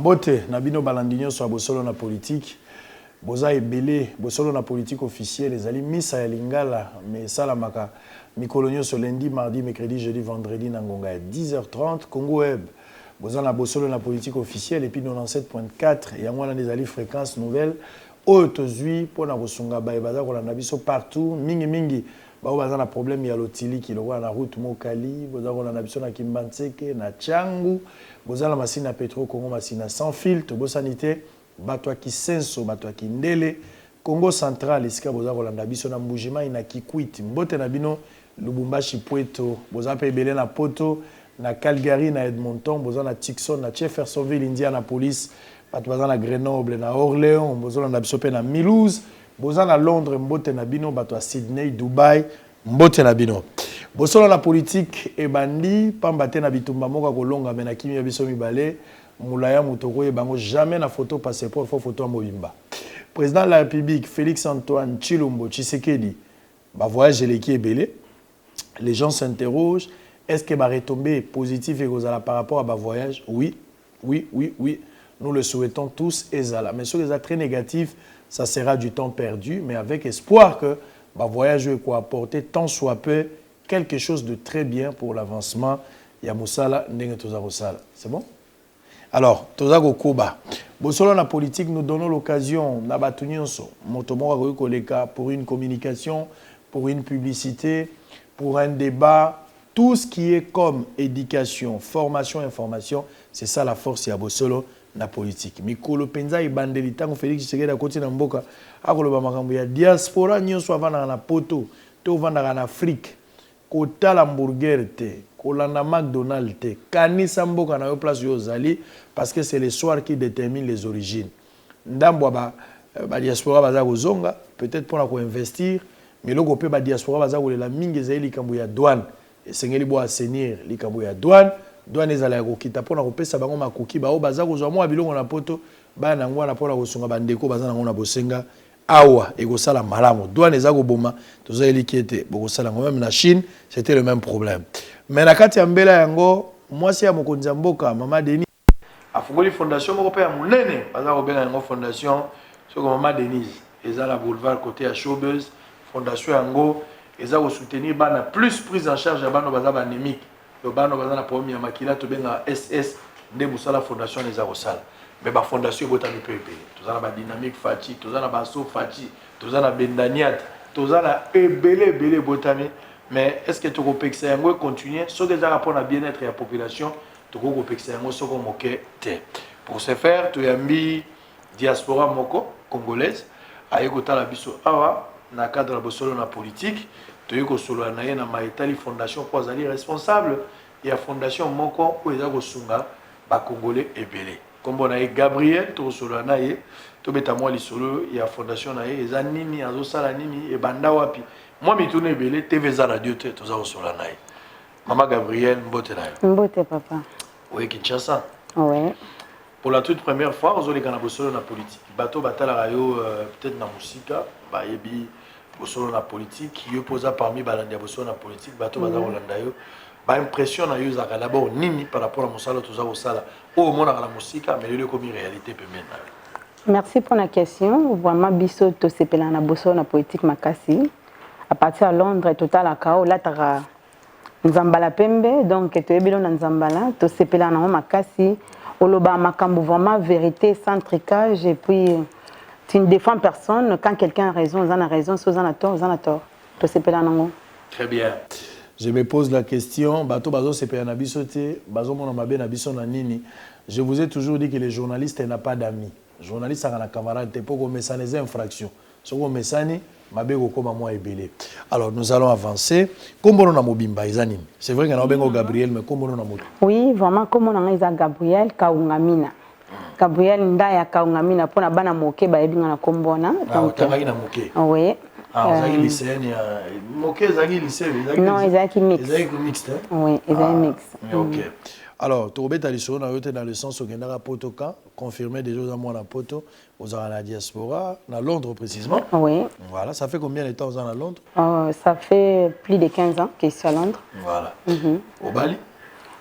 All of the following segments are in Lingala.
Mbote na bino balandi nyonso ya Bosolo na Politique. Boza ebele. Bosolo na Politique officielle ezali misa ya lingala mais esalamaka mikolo nyonso lundi, mardi, mercredi, jeudi, vendredi na ngonga ya 10h30. Congo Web, boza na Bosolo na Politique officielle et puis 97.4, yango wana nde ezali fréquence nouvelle oyo tozwi mpo na kosunga baye baza kolanda biso partout, mingi mingi baoyo baza na problème ya lotiliki lokola na route Mokali. Boza kolanda biso na Kimbanseke, na Tshangu, boza na Masina Petro Congo, Masina sans fil. Tobosani te bato ya Kisenso, bato ya Kindele, Congo Central, esika boza kolanda biso na Mbujimai, na Kikwit. Mbote na bino Lubumbashi, Pweto. Boza mpe ebele na Poto, na Calgary, na Edmonton, boza na Tucson, na Jeffersonville, Indianapolis, bato baza na Grenoble, na Orléans, bozolanda biso mpe na Mulhouse, boza na Londres, mbote na bino, bato ya Sydney, Dubai, mbote na bino. Bosolo na Politique ebandi pamba te na bitumba moko ya kolonga me na kimia biso mibale. Molaya moto okoyeba yango jamais na photo passeport, fo photo ya mobimba. Président de la République Félix Antoine Tshilombo Tshisekedi, bavoyage eleki ebele. Les gens s'interrogent: est-ce que baretombées positif ekozala par rapport à bavoyage? Oui, oui, oui, oui, nous le souhaitons tous, ezala. Mais soki eza très négatif, ça sera du temps perdu, mais avec espoir que bavoyage oyo ekoapporter tant soit peu quelque chose de très bien pour l'avancement ya mosala ndenge toza kosala. C'est bon. Alors toza kokoba Bosolo na Politique. Nous donnons l'occasion na bato nyonso, moto moko akoki koleka pour une communication, pour une publicité, pour un débat, tout ce qui est comme éducation, formation, information. C'est ça la force ya Bosolo na Politique. Mikolo mpenza ebandeli, ntango Félix Tshisekedi akoti na mboka, akoloba makambo ya diaspora nyonso avandaka na Poto to ovandaka na Afrique, kotala hamburger te, kolanda McDonald te, kanisa mboka na yo, place oyo ozali, parce que c'est le soir qui détermine les origines. Ndambo ya badiaspora baza kozonga peut-être mpona koinvestir, mais eloko mpe badiaspora baza kolela mingi ezali likambo ya douane. Esengeli bo assainir likambo ya douane. Douane ezala ya kokita mpona kopesa bango makoki. Bao baza kozwa mwa biloko na Poto, baya nango wana mpona kosunga bandeko baza nango na bosenga awa, ekosala malamu. Douane eza koboma, toza eliki ete bokosala yango. Même na Chine, c'était le même problème. Mais na kati ya mbela yango, mwasi ya mokonzi ya mboka, mama Denis, afungoli fondation moko mpe ya monene, baza kobenga yango Fondation soko mama Denise. Eza na boulevard côté ya Showbuzz. Fondation yango eza kosoutenir bana, plus prise en charge ya bana baza baanémique, to bana baza na problème ya makila, tobengaka SS. Nde mosala fondation eza kosala. Mais bafondation ebotami mpe ebele. Toza na badynamique Faci, toza na baso Faci, toza na Bendaniat, toza na ebele ebele ebotami. Mais est ce que tokopekisa yango econtinue? Soki ezaka mpona bien-être ya population, tokoki kopekisa yango soko moke te. Pour ce faire, toyambi diaspora moko congolaise aye kotala biso awa na cadre ya Bosolo na Politique. Toyei kosolola na ye na maetali fondation, mpo azali responsable ya fondation moko oyo eza kosunga bacongolais ebele. Nkombo na ye Gabriel. Tokosolola na ye, tobeta mwa lisolo ya fondation na ye, eza nini, azosala nini, ebanda wapi, mwa mituna ebele. TV eza radio te. Toza kosolola na ye. Mama Gabriel, mbote na yo. Mbote, papa. Oye Kinshasa? Ouais. Pour la toute première fois ozoleka na Bosolo na Politique. Bato batalaka yo peut-être na mosika, bayebi Bosolo na Politique. Yo mpo oza parmi balandi ya Bosolo na Politique, bato baza kolanda yo, baimpression na yo ezalaka d'abord nini par rapport na mosala toza kosala, oyo omonaka na mosika mais lelo ekomi réalité pembeni na yo? Merci pour la question. Vraiment, biso tosepela na Bosolo na Politique makasi. À partir ya Londres, totalaka, olataka nzambala pembe, donc toyebi na nzambala, tosepela nango makasi. Oloba makambo vraiment vérité, sans tricage, et puis tu ne défends personne. Quand quelqu'un a raison, oza na raison, si oza na tort, oza na tort. Tosepela nango. Très bien. Je me pose la question, bato bazosepela na biso te, bazomona mabe na biso na nini? Je vous ai toujours dit que les journalistes n'a pas d'amis. Journaliste aka na camarade te, mpo komesana eza infraction. Soki omesani mabe, kokóma mwa ebele. Alors nous allons avancer. Kombono na mobimba eza nini? C'est vrai que na obenga Gabriel, mais kombono na moto? Oui, vraiment, kombo na ngai eza Gabriel Kaungamina, Gabriel Ndaya Kaungamina, mpona bana moke bayebi nga na kombo wana. Otangaki na moke? Oui. Ah, ozalaki lycéenne ya moke? Ezalaki lycée? Non, ezalaki mix. Ezalaki mixte? Oui, ezalaki mix. Ok. Alors tokobeta lisolo na yo te dans le sens okendaka Poto quand confirmé déjà oza mwana Poto, ozalaka na diaspora, na Londres précisément. Oui. Voilà. Ça fait combien de temps oza na Londres? Ça fait plus de 15 ans que je suis à Londres. Voilà. Obali?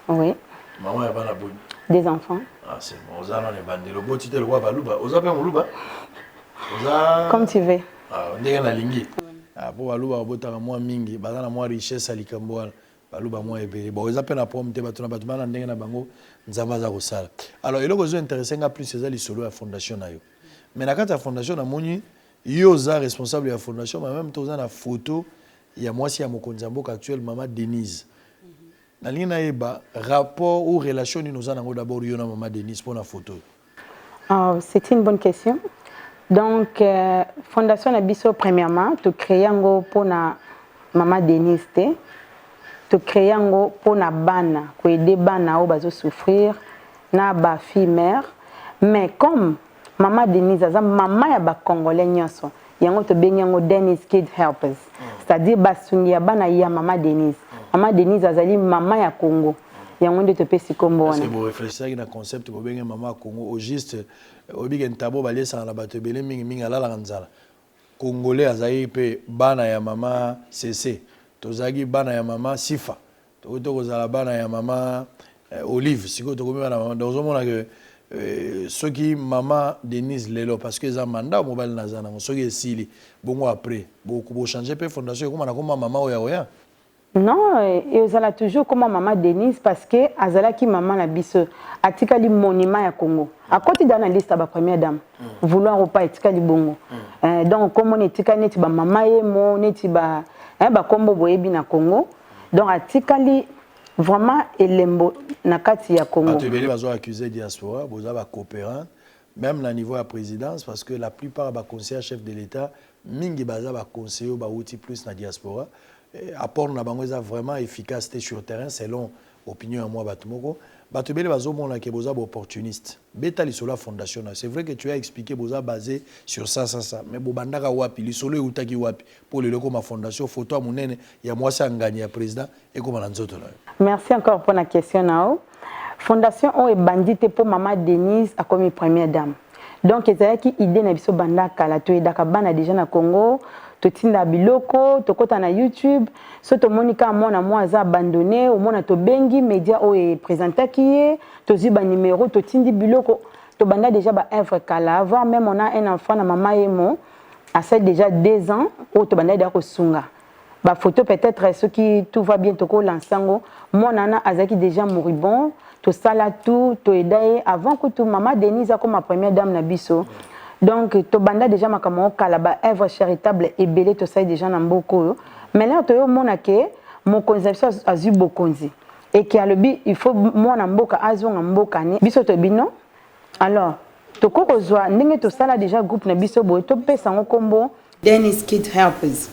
Oui. Mama ya bana boni? Des enfants. Ah, c'est bon. Oza na ebandeli, oboti te lokola baluba. Oza mpe moluba? Oza Comme tu veux. Ah, ndenge nalingi. Ah, mpo baluba babotaka mwa mingi, baza na mwa richesse ya likambo wana. Baluba mwa ebele. Bon, eza mpe na problème te, bato na bato bana ndenge na bango Nzambe aza kosala. Alors, eloko ezo intéresse nga plus eza lisolo ya fondation na yo. Mais na kati ya fondation, namoni yo oza responsable ya fondation, mais même toza na photo ya mwasi ya mokonzi ya mboka actuel, mama Denise. Nalingi nayeba rapport ou relation nini oza nango d'abord, yo na mama Denise, mpo na photo. Oh, c'est une bonne question. Donc, fondation na biso, premièrement, to créer yango mpona mama Denise te. To créer yango mpona bana, koaider bana oyo bazosouffrir na bafille mère. Mais comme mama Denise aza mama ya bacongolais nyonso, yango tobengi yango Denise Kid Helpers, c'est-à-dire basungi ya bana ya mama Denise. Mama Denise azali mama ya Congo, yango nde topesi nkombo wana. Boréfléchissaki na concept kobenge mama ya Congo? Au juste, oyebike ntabo baliesaka na bato ebele mingimingi, alalaka nzala. Congolais azalaki mpe bana ya mama Cc, tozalaki bana ya mama Sifa, tokoki to kozala bana ya mama Olive. Sikoyo tokomi bana mama. Donc ozomona ke soki mama Denise lelo, parce que eza mandat mobali naza nango, soki esili bongo, après bochange mpe fondation, ekóma na koma mama oyo ya oya. Non, ezala toujours comme mama Denise, parce que azalaki mama na biso, atikali monument ya Congo, akoti da na liste ya bapremière dame, vouloir ou pas, etikali bongo. Donc komona etikali neti bamama ye mo neti ba bakombo boyebi na Congo. Donc atikali vraiment elembo na kati ya Congo. Bato ebele bazo accuser diaspora boza bacoopérant, même na niveau ya présidence, parce que la plupart baconseiller chef de l'État mingi baza baconseiller oyo bauti plus na diaspora. Apport na bango eza vraiment efficace te sur terrain, selon opinion ya mwa bato moko. Bato ebele bazomona ke boza baopportuniste. Beta lisolo ya fondation na. C'est vrai que tu as expliqué, boza basé sur ça, ça, ça, mais bobandaka wapi? Lisolo eutaki wapi mpo lelo ekoma fondation, photo ya monene ya mwasi ya ngani ya président ekoma na nzoto na yo? Merci encore pour la question na yo. Fondation oyo ebandi te mpo mama Denise akomi première dame. Donc ezalaki idée na biso banda kala. Toyedaka bana déjà na Congo, totinda biloko, tokɔta na YouTube, so tomoni kaka mwana mwa aza abandonné, omona tobengi média oyo eprésentaki ye, tozwi banimero, totindi biloko. Tobanda déjà baœuvre kala. Voire même on a un enfant na mama yemo, asali déjà 2 ans, oyo tobanda déjà kosunga. Bafoto peut-être, soki tout va bien, tokolansa yango. Mwana wana azalaki déjà moribond, tosala tout, toyeda ye avant kutu mama Denise akoma première dame na biso. Donc tobanda déjà makambo yango kala, baœuvre charitable ebele tosali déjà na mboka oyo. Maintenant toyomona ke mokonzi na biso azwi bokonzi eke alobi il faut mwana mboka azonga mboka ne biso. Toyebi non, alors tokoki kozwa ndenge tosala déjà groupe na biso boye, topesa yango nkombo Dennis Kid Helpers,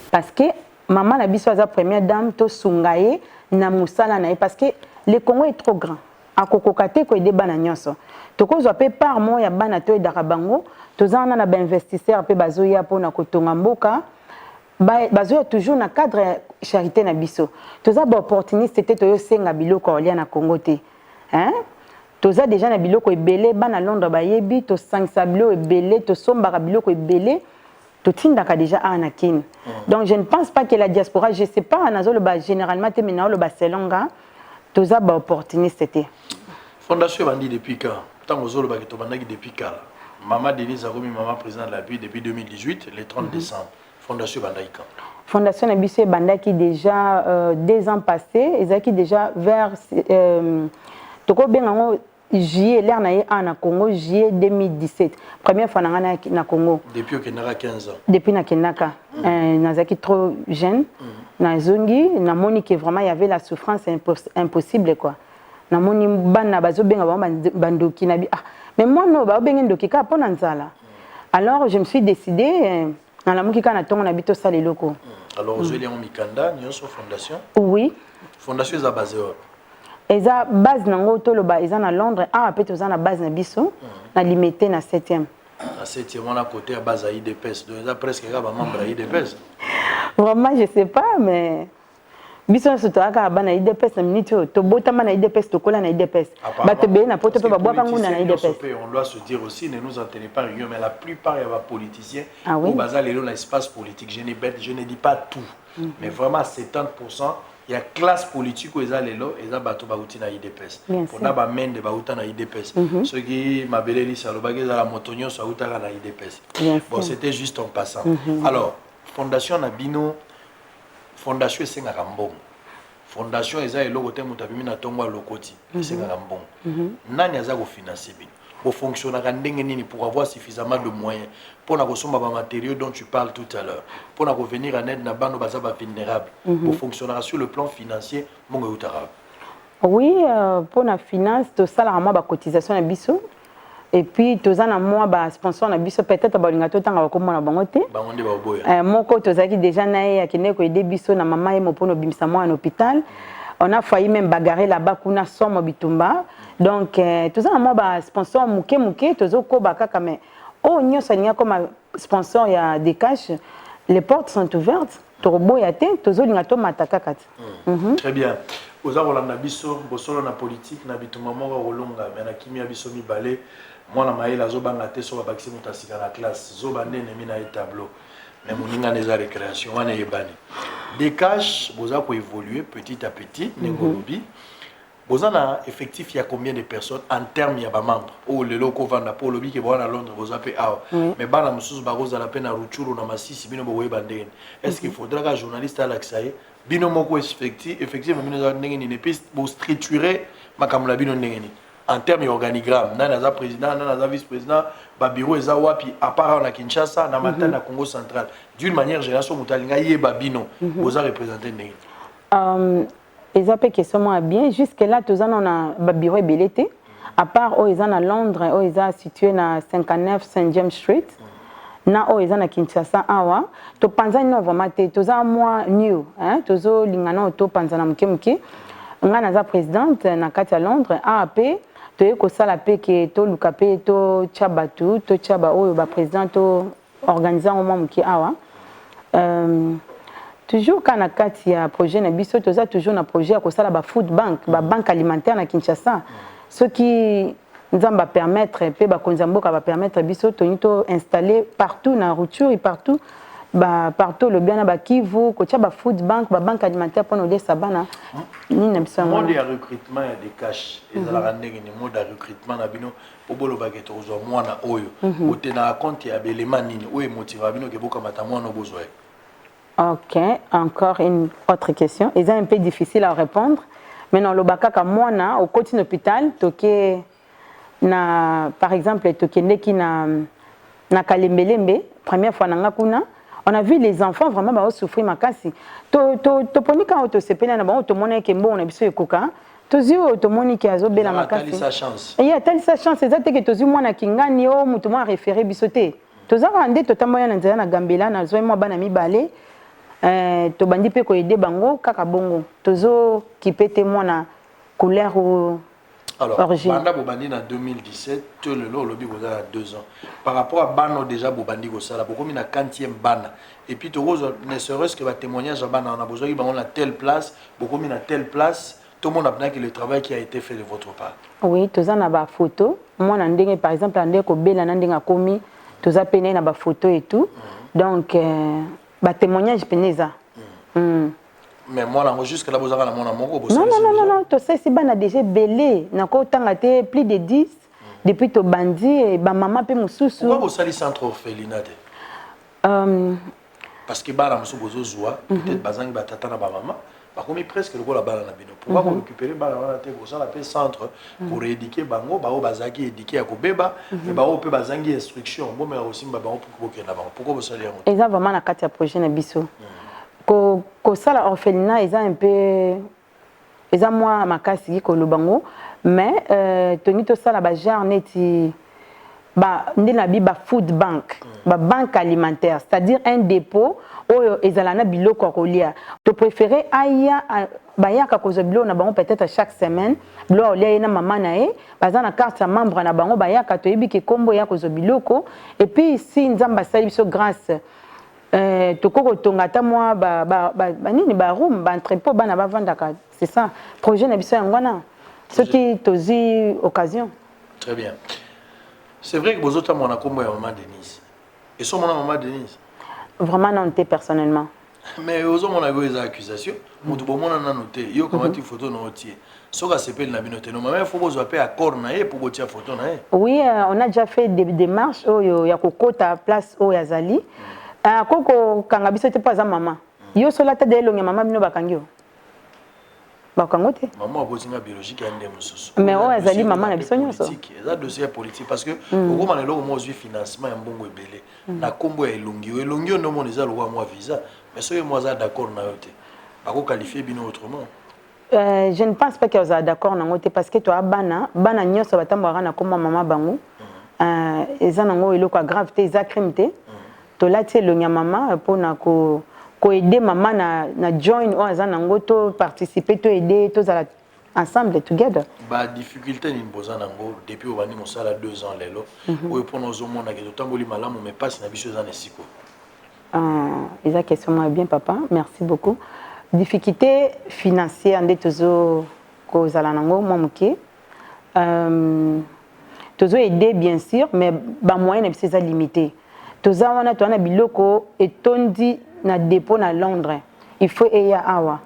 parce que mama na biso aza première dame, tosunga ye na mosala na ye, parce que le Congo est trop grand, akokoka te koaider bana nyonso. Tokozwa mpe part moko ya bana, toyedaka bango. Toza wana na bainvestisseur mpe bazoya mpona kotonga mboka, bazoya toujours na cadre ya charité na biso. Toza baopportuniste te, toyosenga biloko ya kolia na Congo te, hein? Toza déjà na biloko ebele. Bana Londres bayebi, tosangisa biloko ebele, tosombaka biloko ebele, totindaka déjà awa na Kini. Donc je ne pense pas que la diaspora, je sais pas, nazoloba généralement te, mais naoloba selon nga, toza baopportuniste te. Fondation ebandi depuis quand? Ntango ozolobaki tobandaki depuis kala, mama Denise akomi mama président de la République depuis 2018, le 30 décembre. Fondation ebandaki quand? Fondation na biso ebandaki déjà 2 ans passé. Ezalaki déjà vers tokobenga yango juillet, l'heure na ye awa na Congo, juillet 2017, première fois na ngai na Congo. Depuis okendaka 15 ans? Depuis nakendaka, nazalaki trop jeune. Nazongi, namoni ke vraiment y avait la souffrance impossible quoi. Namoni bana bazobenga bango bandoki na bi. Ah, mais mwana oyo baobenge ndoki kaka mpo na nzala. Alors je me suis décidé, nalamuki kaka na ntongo na bi, tosala eloko. Alors ozweli yango mikanda nyonso, fondation? Oui. Fondation eza basé wapi? Eza base nango, toloba eza na Londres awa mpe toza na base na biso na Limete, na 7e. Na 7e wana, côté ya base ya UDPS. Donc eza presque kaka bamembre ya UDPS. Vraiment, je sais pas, mais biso nyonso toza kaka bana UDPS na minute oyo. Tobotama na UDPS, tokola na UDPS. Bato ebele na poto mpe babwaka ngunda na UDPS. On doit se dire aussi, ne nous en tenez pas rigueur, mais la plupart ya bapoliticien Ah oui? oyo baza lelo na espace politique, je ne dis pas tout, mais vraiment 70 ya. Ya classe politique oyo eza lelo, eza bato bauti na UDPS. Mpona bamende bauta na UDPS. Soki mabele lisi alobaki, ezala moto nyonso autaka na UDPS. Bon, c'était juste en passant. Alors, fondation na bino, fondation esengaka mbongo. Fondation eza eloko te moto abimi na ntongo alokoti. Esengaka mbongo. Nani aza kofinancer bino? Bofonctionnaka ndenge nini pour avoir suffisamment de moyens mpona kosomba bamatériaux dont tu parles tout à l'heure, mpona kovenir en aide na bano baza bavulnérable? Bofonctionnaka sur le plan financier, mbongo eutaka? Oui, mpona finance, tosalaka mwa bacotisation na biso et puis toza na mwa basponsor na biso. Peut-être balinga totanga bakomona bango te. Bango nde baoboya. Moko tozalaki déjà na ye, akendeki koaider biso na mama ye mo mpona obimisa mwana na hôpital. On a failli même bagarrer là-bas kuna, somo bitumba. Donc toza na mwa basponsor moke moke, tozokoba kaka. Mais oyo nyonso alingi akoma sponsor ya Decash, les portes sont ouvertes, tokoboya te, tozolinga tomata kaka te. Très bien. Oza kolanda biso Bosolo na Politique na bitumba moko kolonga me na kimia biso mibale. Mwana mayele azobanga te so babakisi moto asika na classe. Zoba nde ennemi na ye tableau, mais moninga na eza récréation wana eyebani. Decash, boza koévoluer petit à petit ndenge olobi. Boza na effectif ya combien de personnes en terme ya bamembre oyo lelo okovanda? Mpo olobi ke boza na Londres, boza mpe awa, mais bana mosusu bakozala mpe na Rutshuru, na Masisi. Bino bokoyeba ndenge nini? Est ce que faudra ka journaliste alakisa ye bino moko effectif bino eza ndenge nini? Et puis bostructure makambo na bino ndenge nini en terme ya organigramme? Nani aza président, nani aza vice président babureau eza wapi, à part awa na Kinshasa, na Matadi, na Congo Central? D'une manière générale, so moto alinga yeba bino boza représente ndenge nini? Eza mpe question moko ya bien. Jusque là toza nano na babureau ebele te, à part oyo eza na Londres, oyo eza situé na 59 St James Street, na oyo eza na Kinshasa awa. Topanzani no vraiment te, toza mwa new, tozolinga nano topanzana moke moke. Ngai naza présidente na kati ya Londres awa. Mpe toye kosala mpe ke toluka mpe totya bato, totya baoyo baprésident, toorganiser yango mwa moke awa. Toujours kaka na kati ya projet na biso, toza toujours na projet ya kosala bafood bank, babanque alimentaire na Kinshasa. Soki Nzambe apermettre mpe bakonzi ya mboka bapermettre biso, tolingi toinstaller partout na Rutshuru, partout ba partout olobi wana, bakivu, kotia bafood bank, babanque alimentaire mpona oliesa bana nini na biso. Yango mode ya recrutement ya Decash ezalaka ndenge ni? Mode ya recrutement na bino, po bolobaka tokozwa mwana oyo, botenaka compte ya belema nini oyo emotivaka bino ke bokamata mwana oyo, bozwa ye? Ok, encore une autre question. Eza un peu difficile à répondre, mais naloba kaka mwana okoti na hôpital, toke na, par exemple, tokendeki na Kalembelembe première fois na nga kuna, on a vu les enfants vraiment bazosouffrir makasi. Toponi kaka oyo tosepeli na bango, tomoni eke mbongo na biso ekoka, tozwi oyo tomoni ke azobela makasi. Ye atalisa chance. Eza te ke tozwi mwana kingani o moto moko aréférer biso te. Toza kaka nde totamboya na nzela na Gambela, nazwai mwa bana mibale, tobandi mpe koaider bango kaka bongo. Tozokipe te mwana couleur o Alors, origine. Banda bobandi na 2017 to lelo, olobi koza na 2 ans. Par rapport à bana déjà bobandi kosala, bokomi na quantième bana. Et puis tokozwa ne serait-ce que batémoignage ya bana wana bozwaki bango na telle place, bokomi na telle place, tomona mpenaki le travail qui a été fait de votre part. Oui, toza na bafoto mwana ndenge, par exemple, ndenge kobela na ndenge akomi, toza pene na bafoto et tout. Donc batémoignage pene eza. Mais mwana yango, jusque là bozaka na mwana moko? Non, non, non, non, non, tosalisi bana déjà ebele, nakotanga te, plus de 10 depuis tobandi, bamama mpe mosusu. Pourquoi bosali centre orphelinat te? Parce que bana mosusu bozozwa, peut-être bazangi batata na bamama, bakomi presque lokola bana na bino. Pourquoi korécupérer bana wana te, kosala mpe centre, korééduquer bango, baoyo bazalaki éduqué ya kobeba, mais baoyo mpe bazangi instruction, bomeka kosimba bango mpo bokenda bango? Pourquoi bosali yango? Eza vraiment na kati ya projet na biso. Kosala orphelinat eza un peu, eza mwa makasi koloba ngo, mais tolingi tosala bagenre neti ba nde na bi ba food bank, babanque alimentaire, c'est-à-dire un dépôt oyo ezala na biloko ya kolia. Topréféré aya bayaka kozwa biloko na bango peut-être chaque semaine, biloko ya kolia. Ye na mama na ye baza na carte ya membre na bango, bayaka, toyebi ke nkombo ya kozwa biloko. Et puis si Nzambe asali biso grâce, tokoki kotonga ata mwa banini, baroom, baentrepôt bana bavandaka. C'est ça projet na biso, yango wana, soki tozwi occasion. Très bien. C'est vrai que bozotambola na nkombo ya mama Denise. Esomona mama Denise? Vraiment non te, personnellement. Mais ozomona oyo eza accusation. Moto bomona nano te, yo okamati photo na otie. Soki asepeli na bino te, normalement faut bozwa mpe accord na ye mpo botia photo na ye. Oui, on a déjà fait des démarches oyo ya kokota place oyo azali. Akoki kokanga biso te mpo aza mama. Yo sola ata de elongi ya mama, bino bakangi yo, bakango te. Mama abotinga biologique ya nde mosusu. Mais oyo azali mama na biso nyonso. Eza dossier ya politique, parce que okóma na eloko moko, ozwi financement ya mbongo ebele na nkombo ya elongi oyo. Elongi oyo nde omona eza lokwa mwa visa, mais soki mo aza d'accord na yo te, bakoqualifie bino autrement. Je ne pense pas que ozala d'accord nango te, parce que toya bana, bana nyonso batambolaka na kombo ya mama bango. Eza nango eloko ya grave te, eza crime te. Tolati elongi ya mama mpona koaider mama na join oyo aza nango, to participer, to aider, tozala ensemble, together. Badifficulté nini boza nango depuis obandi mosala, 2 ans lelo oyo, mpona ozomonake totamboli malamu, mais mpasi na biso eza na esiko? Eza question moko bien, papa, merci beaucoup. Difficulté financière nde tozo kozala nango mwa moke. Tozo aider bien sûr, mais bamoyen na biso eza limité. Toza wana, toza na biloko etondi na dépôt na Londres, il faut eya awa.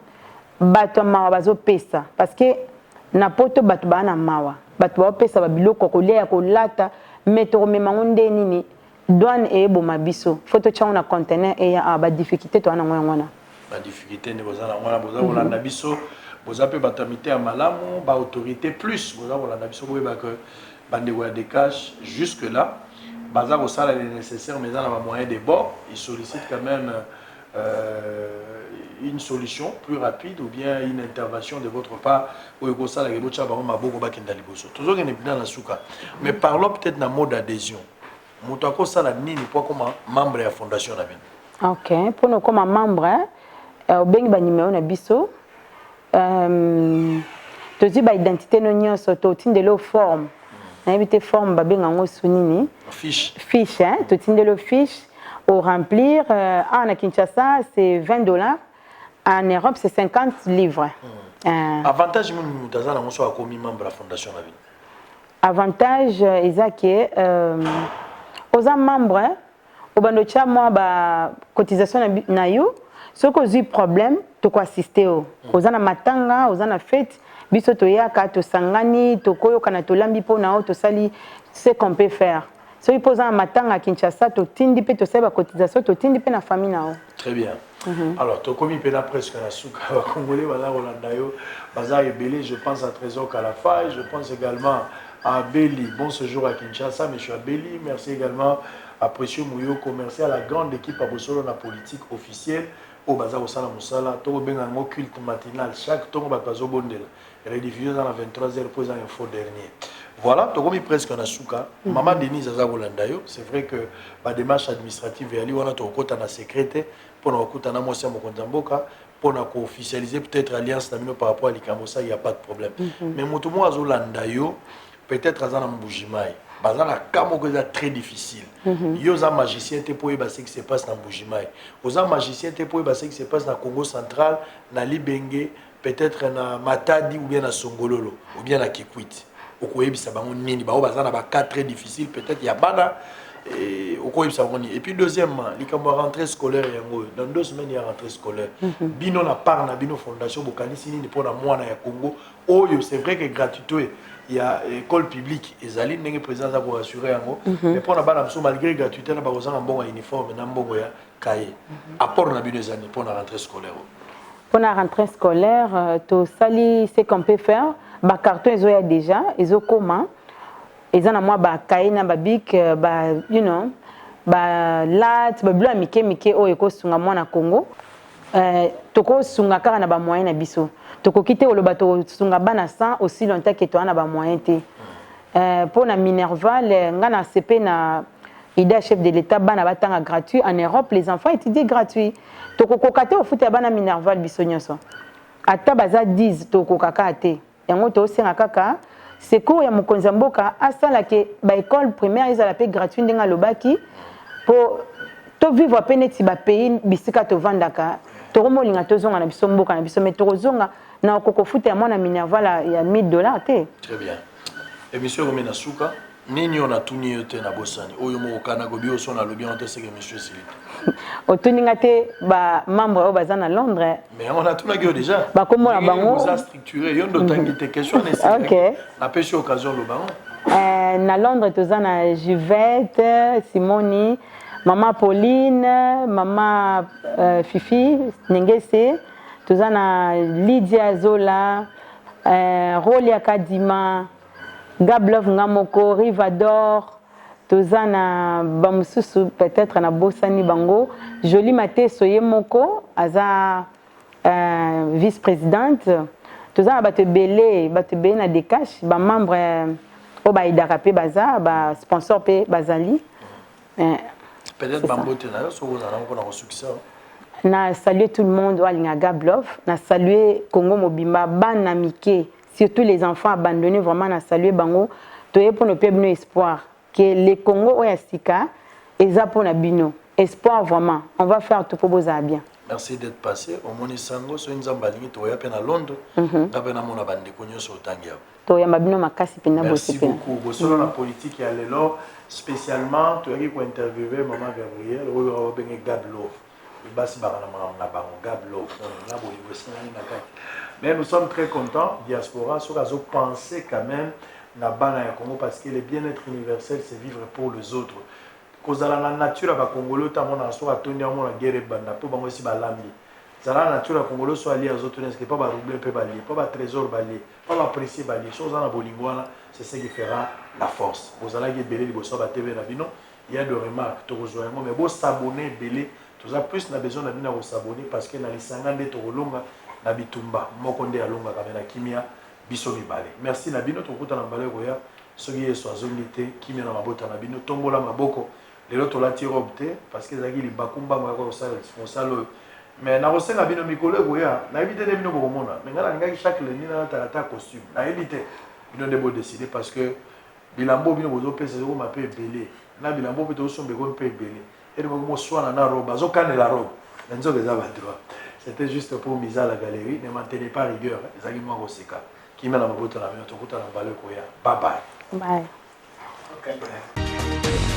Bato ya mawa bazopesa, parce que na Poto bato baa na mawa, bato baopesa babiloko ya kolia, ya kolata, mais tokomema yango nde nini? Douane eyeboma biso, faut totya yango na conteneur, eya awa. Badifficulté toza nango yango wana. Badifficulté nde boza nango wana. Boza kolanda biso, boza mpe bato ya mite ya malamu, baautorité plus boza kolanda biso, boyeba ke bandeko ya Decash jusque là baza kosala le nécessaire, mais eza na bamoyen de bord. Ils sollicitent quand même une solution plus rapide ou bien une intervention de votre part oyo ekosalaka botya bango maboko, bakenda liboso. Tozokende mpena na suka, mais parlons peut-être na mode d'adhésion. Moto akosala nini mpo akoma membre ya fondation na bino? Ok, mpona okóma membre, obengi banimero na biso, tozwi baidentité no nyonso, totindeli o forme, nayebi te forme babenga yango su nini. Fiche. Fiche, hein? Totindeli o fiche, o remplir. Awa na Kinshasa c'est 20 dollars, en Europe c'est 50 livres. Avantage nini moto aza nango so akomi membre ya fondation na bino? Avantage eza ke oza membre, obanda otya mwa bacotisation na yo. Soki ozwi problème, tokoassiste yo. Oza na matanga, oza na fête, biso toyaka, tosangani, tokoyokana, tolambi mpo na yo, tosali ce qu'on peut faire. Soki mpo oza na matanga ya Kinshasa, totindi mpe, tosali bacotisation, totindi mpe na famille na yo. Très bien. Alors tokomi mpena presque na suka. Bacongolais baza kolanda yo, baza ebele. Je pense à Trésor Kalafai, je pense également à Abeli, bon séjour à Kinshasa, monsieur Abeli. Merci également à Précieux Mouyoko, merci à la grande équipe à Bosolo na politique officielle oyo baza kosala mosala. Tokobenga yango culte matinal, chaque ntongo bato bazobondela, rediffusion eza na 23 heures mpo eza info dernier. Voilà, tokomi presque na suka. Mama Denise aza kolanda yo. C'est vrai que badémarche administrative eyali wana, tokokɔta na secret te mpona kokutana mwasi ya mokonzi ya mboka mpona koofficialiser peut-être alliance na bino par rapport à likambo ça, y a pas de problème. Mais moto moko azolanda yo, peut-être aza na Mbujimai, baza na cas moko eza très difficile. Yo oza magicien te mpo oyeba ce qui se passe na Mbujimai, oza magicien te mpo oyeba ce qui se passe na Congo Central, na Libenge, peut-être na Matadi ou bien na Songololo ou bien na Kikwit. Okoyebisa bango nini, bango baza na bacas très difficile, peut-être ya bana, okoyebisa bango nini? Et puis deuxièmement, likambo ya rentrée scolaire yango oyo, dans 2 semaines ya rentrée scolaire. Bino na part na bino fondation, bokanisi nini mpona mwana ya Congo oyo? C'est vrai que gratuité ya école publique ezali ndenge président aza korassure yango, mais mpona bana mosusu, malgré gratuité na bakozanga mbongo ya uniforme na mbongo ya cahier. Apport na bino ezali mpona rentrée scolaire oyo? Mpona rentrée scolaire, tosali ce qu'on peut faire. Bacarton ezoya déjà, ezokoma, eza na mwa bacahier na babic, ba balate, babilo ya mike mike oyo ekosunga mwana Congo. Tokosunga kaka na bamoyen na biso. Tokoki te koloba tokosunga bana 100 aussi longtemps ke toza na bamoyen te. Mpo na minerval, nga na sepe na idée ya chef de l'État, bana batanga gratuit. En Europe, les enfants étudient gratuit. Tokokoka te kofuta ya bana minerval biso nyonso, ata baza 10, tokokoka kaka te. Yango tosenga kaka secours ya mokonzi ya mboka, asalake baécole primaire ezala mpe gratuit ndenge alobaki, mpo tovivre mpe neti bapays bisika tovandaka. Tokomolinga tozonga na biso mboka na biso, mais tokozonga na okokofuta ya mwana minerval ya 1000 dollars te. Très bien, émission ekomi na suka. Nini oyo natuni yo te, nabosani oyo moko kana kobi oyo so nalobi yango te, seke monsieur esili te. Otuni nga te bamembre oyo baza na Londres. Mais yango natunaki yo déjà. Bakombo na bango. Oza structuré, yo nde otangi te question na esili. Ok. Napesi occasion oloba yango. Na Londres toza na Juvette Simoni, mama Pauline, mama Fifi Nengese, toza na Lydia Zola, Rolia Kadima, Gablove, nga moko Rivador, toza na bamosusu peut-être nabosani bango. Joli Mateso ye moko aza vice présidente. Toza na bato ebele, bato ebele na Dcash, bamembre oyo baaidaka mpe baza basponsor mpe bazali. Peut-être bambote na yo soki ozala mpona kosukisa. Na saluer tout le monde oyo alinga Gablove, na saluer Congo mobimba, bana mike, surtout les enfants abandonnés. Vraiment na saluer bango. Toye mpona opia bino espoir ke le Congo oyo ya sika eza mpona bino espoir. Vraiment, on va faire tout mpo bozala bien. Merci d'être passé. Omoni sango, soki Nzambe alingi, tokoya mpe na Londres, nga mpe namona bandeko nyonso otangi awa. Toyamba bino makasi mpenza. Merci beaucoup. Bosolo na Politique ya lelo, spécialement toyaki kointerviewe mama Gabriel oyo babenge Gab Love. Basi baka na makambo na bango. Gab Love na bolingo esilani na kati, mais nous sommes très contents. Diaspora, soki azopenser quand même na bana ya Congo, parce que le bien-être universel, c'est vivre pour les autres. Kozala na nature ya bakongolo te, amonaka soki atondi, amona guerre ebanda mpo bango esi balambi. Zala na nature ya Kongolo, so alie, azotuna eske mpo barouble mpe balie, mpo batrésor balie, mpo baapprécie balie. So oza na bolingo wana, c'est ce qui fera la force. Bozalaki ebele liboso ya batv na bino. Ya de remarque, tokozwa yango, mais bosabone ebele. Toza plus na besoin na bino ya kosabone, parce que na lisanga nde tokolonga na bitumba. Moko nde alongaka, me na kimia biso mibale. Merci na bino, tokokutana mbala ekoya soki Yesu azongi te. Kimia na mabota na bino. Tombola maboko. Lelo tolati robe te parce que ezalaki libaku mbango ya kosala mosala oyo, mais nakosenga bino mikolo ekoya, nayebi te nde bino bokomona, mais ngai nalingaki chaque lundi nalataka ata costume. Nayebi te, bino nde bodécider, parce que bilambo bino bozopesa ezokoma mpe ebele, na bilambo mpe tozosomba ekomi mpe ebele. Ere moko moswana na robe, azokanela robe na nzoka eza badroit. C'était juste pour mise à la galerie, ne m'en tenez pas rigueur, ezalaki mwa koseka. Kimia na mabota na bino, tokutana mbala ekoya. Bye bye. Bye. Okay.